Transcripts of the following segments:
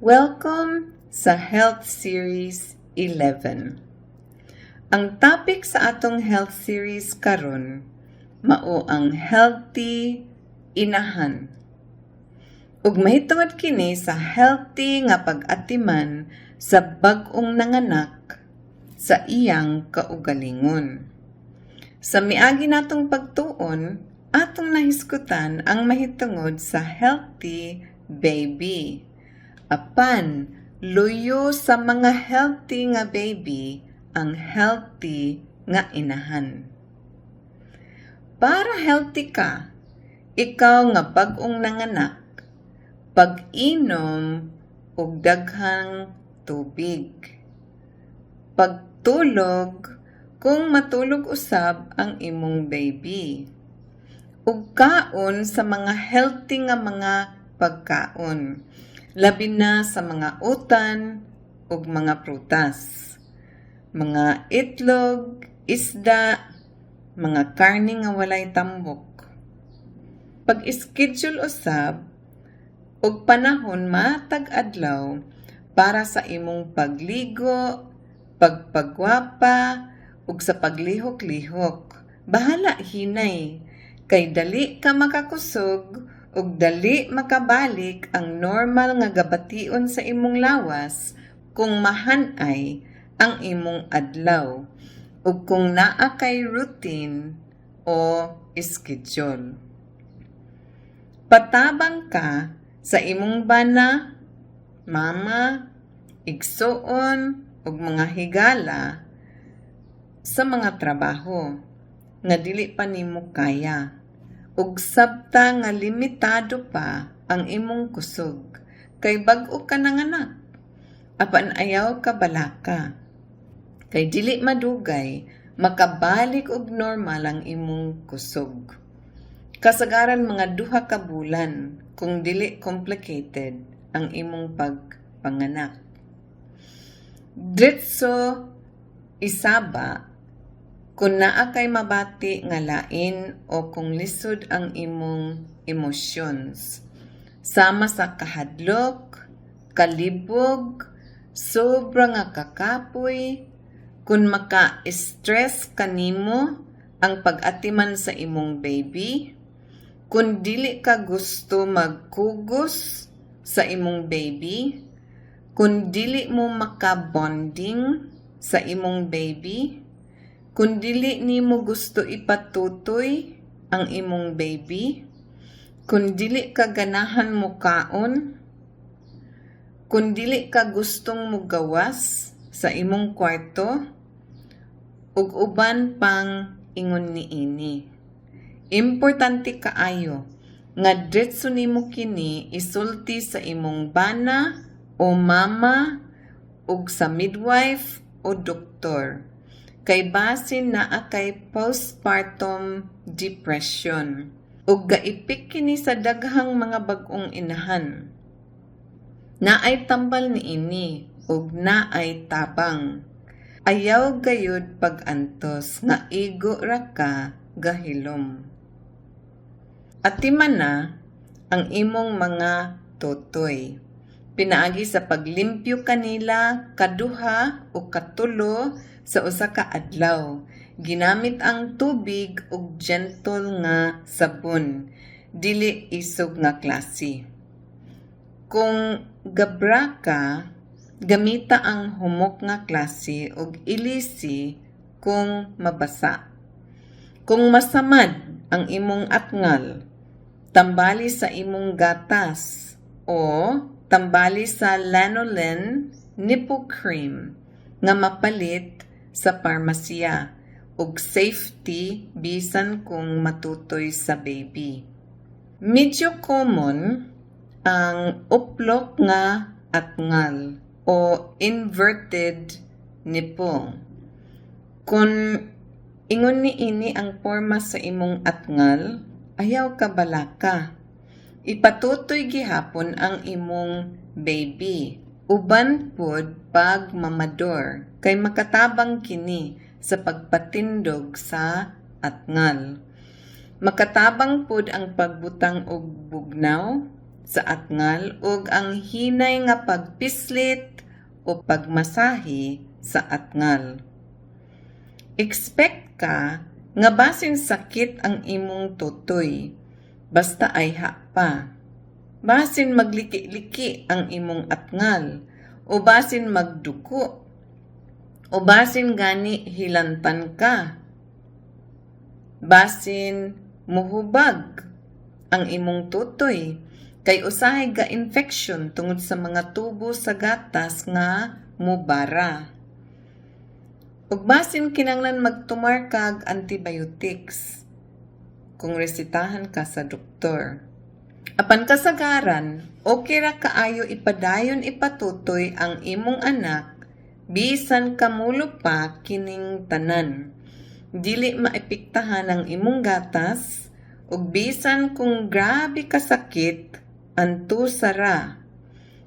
Welcome sa Health Series 11. Ang topic sa atong health series karon mao ang healthy inahan. Ug mahitungod kini sa healthy nga pag-atiman sa bag-ong nanganak sa iyang kaugalingon. Sa miagi natong pagtuon, atong nahisgutan ang mahitungod sa healthy baby. Apan, luyo sa mga healthy nga baby ang healthy nga inahan. Para healthy ka, ikaw nga bag-ong nanganak, pag-inom og daghang tubig. Pagtulog kung matulog usab ang imong baby. Ug kaon sa mga healthy nga mga pagkaon, labi na sa mga utan ug mga prutas. Mga itlog, isda, mga karne nga walay tambok. Pag-schedule usab og panahon matag adlaw para sa imong pagligo, pagpagwapa, ug sa paglihok-lihok. Bahala hinay, kay dali ka makakusog ug dali makabalik ang normal nga gabation sa imong lawas kung mahanay ang imong adlaw ug kung naa kay routine o schedule. Patabang ka sa imong bana, mama, igsuon ug mga higala sa mga trabaho nga dili pa nimo kaya ug sabta nga limitado pa ang imong kusog kay bag-o ka nanganak. Apan ayaw ka balaka kay dili madugay makabalik og normal ang imong kusog. Kasagaran mga 2 ka bulan kung dili complicated ang imong pagpanganak. Diretso isaba kung naa kay mabati nga lain o kung lisod ang imong emotions. Sama sa kahadlok, kalibog, sobra nga kakapoy, kung maka-stress kanimo ang pag-atiman sa imong baby, kung dili ka gusto magkugos sa imong baby, kung dili mo maka-bonding sa imong baby, kung dili nimo gusto ipatutoy ang imong baby, kung dili ka ganahan mokaon, kung dili ka gustong mogawas sa imong kwarto, ug uban pang ingon niini. Importante kaayo nga diretso nimo kini isulti sa imong bana o mama ug sa midwife o doktor kay basin naa kay postpartum depression ug gaipik kini sa daghang mga bag-ong inahan. Naay tambal niini ug naay tabang. Ayaw gayud pag-antos nga igo ra ka gahilom. Atiman na ang imong mga totoy. Pinaagi sa paglimpyo kanila kaduha o katulo sa usa ka adlaw. Ginamit ang tubig ug gentle nga sabon, dili isog nga klase. Kung gabra ka, gamita ang humok nga klase ug ilisi kung mabasa. Kung masamad ang imong atngal, tambali sa imong gatas o tambali sa lanolin nipple cream nga mapalit sa parmasya ug safety bisan kung matutoy sa baby. Medyo common ang uplok nga atngal o inverted nipple. Kung ingon niini ang porma sa imong atngal, ayaw ka balaka. Ipatutoy gihapon ang imong baby. Uban pod pagmamador kay makatabang kini sa pagpatindog sa atngal. Makatabang pod ang pagbutang og bugnaw. sa atngal ug ang hinay nga pagpislit o pagmasahe sa atngal. Expect ka nga basin sakit ang imong tutoy, basta ayha pa. Basin magliki-liki ang imong atngal o basin magduko o basin gani hilantan ka. Basin muhubag ang imong tutoy kay usahay ga infection tungod sa mga tubo sa gatas nga mubara. Ug basin kinahanglan magtumar kag antibiotics kung resetahan ka sa doktor. Apan kasagaran, okay ra kaayo ipadayon ipatutoy ang imong anak bisan kamulo pa kining tanan. Dili maepektahan ang imong gatas ug bisan kung grabe kasakit, antusa ra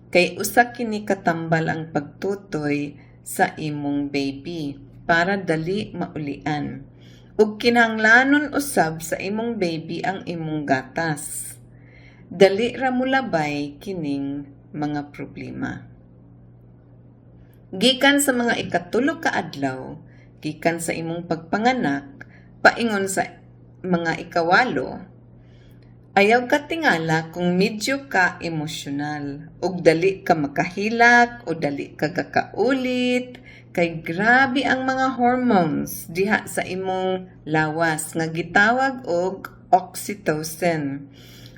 kay usa kini katambal ang pagtutoy sa imong baby para dali maulian. Ug kinahanglanon usab sa imong baby ang imong gatas. Dali ra molabay kining mga problema. Gikan sa mga 3 ka adlaw, gikan sa imong pagpanganak, paingon sa mga 8, ayaw katingala kung medyo ka emosyonal ug dali ka makahilak o dali ka kakaulit kay grabe ang mga hormones diha sa imong lawas nga gitawag og oxytocin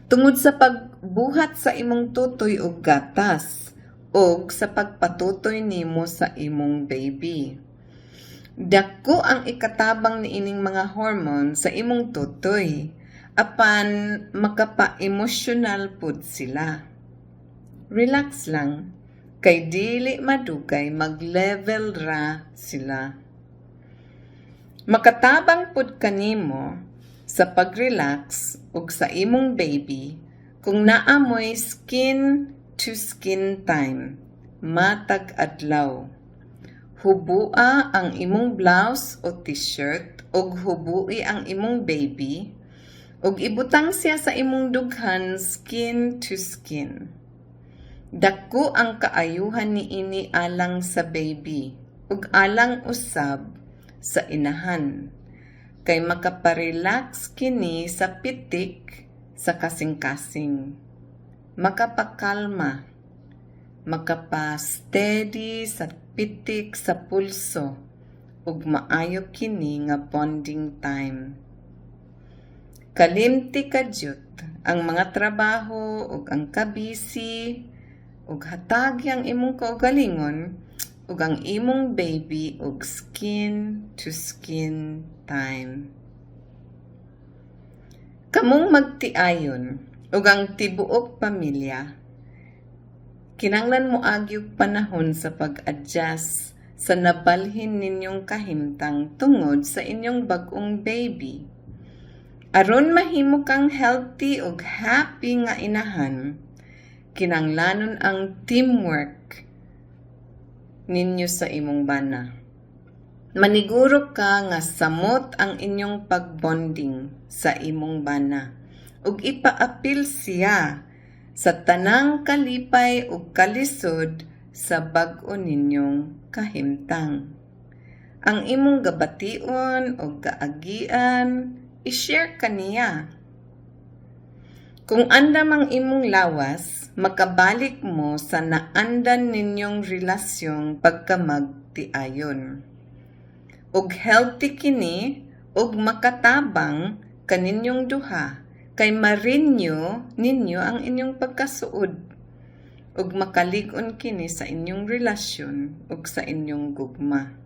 tungod sa pagbuhat sa imong tutoy og gatas ug sa pagpatutoy nimo sa imong baby. Dako ang ikatabang niining mga hormone sa imong tutoy apan makapa-emosyonal pud sila. Relax lang kay dili madugay mag-level ra sila. Makatabang pud kanimo sa pag-relax ug sa imong baby kung naa moy skin to skin time matag adlaw. Hubua ang imong blouse o t-shirt ug hubui ang imong baby ug ibutang siya sa imong dughan, skin to skin. Dako ang kaayuhan niini alang sa baby ug alang usab sa inahan kay makaparelax kini sa pitik sa kasing-kasing. Makapakalma, makapa-steady sa pitik sa pulso ug maayo kini nga bonding time. Kalimti kadyot ang mga trabaho ug ang kabisi ug hatagi ang imong kaugalingon ug ang imong baby og skin to skin time. Kamong magtiayon ug ang tibuok pamilya, kinahanglan moagi og panahon sa pag-adjust sa nabalhin ninyong kahimtang tungod sa inyong bag-ong baby. Aron mahimo kang healthy ug happy nga inahan, kinahanglanon ang teamwork ninyo sa imong bana. Maniguro ka nga samot ang inyong pagbonding sa imong bana ug ipaapil siya sa tanang kalipay ug kalisod sa bag-o ninyong kahimtang. Ang imong gabation o gaagian, i-share kaniya. Kung andam ang imong lawas, makabalik mo sa naandan ninyong relasyon pagkamagtiayon. Ug healthy kini ug makatabang kaninyong duha kay ma-renew ninyo ang inyong pagkasuod ug makalig-on kini sa inyong relasyon ug sa inyong gugma.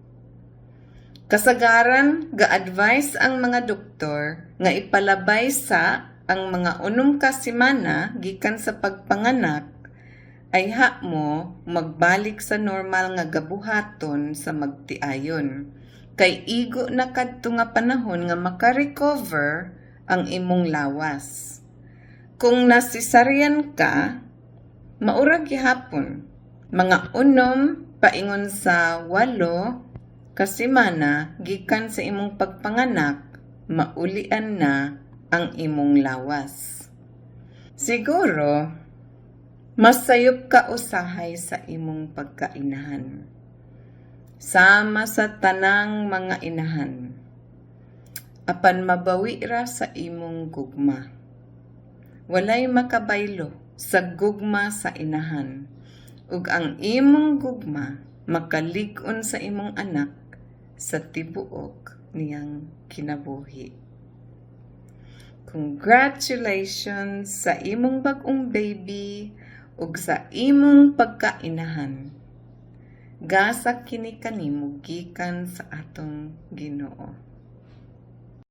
Kasagaran, ga-advise ang mga doktor nga ipalabay sa ang mga 6 ka semana gikan sa pagpanganak ayha mo magbalik sa normal nga gabuhaton sa magtiayon. Kay igo na kadto nga panahon nga maka-recover ang imong lawas. Kung na-cesarean ka, mao ra gihapon. Mga 6 paingon sa 8 ka semana gikan sa imong pagpanganak, maulian na ang imong lawas. Siguro, Masayop ka usahay sa imong pagkainahan, sama sa tanang mga inahan. Apan mabawi ra sa imong gugma. Walay makabaylo sa gugma sa inahan, ug ang imong gugma makalig-on sa imong anak sa tibuok niyang kinabuhi. Congratulations sa imong bag-ong baby ug sa imong pagkainahan. Gasa kini kanimo gikan sa atong Ginoo.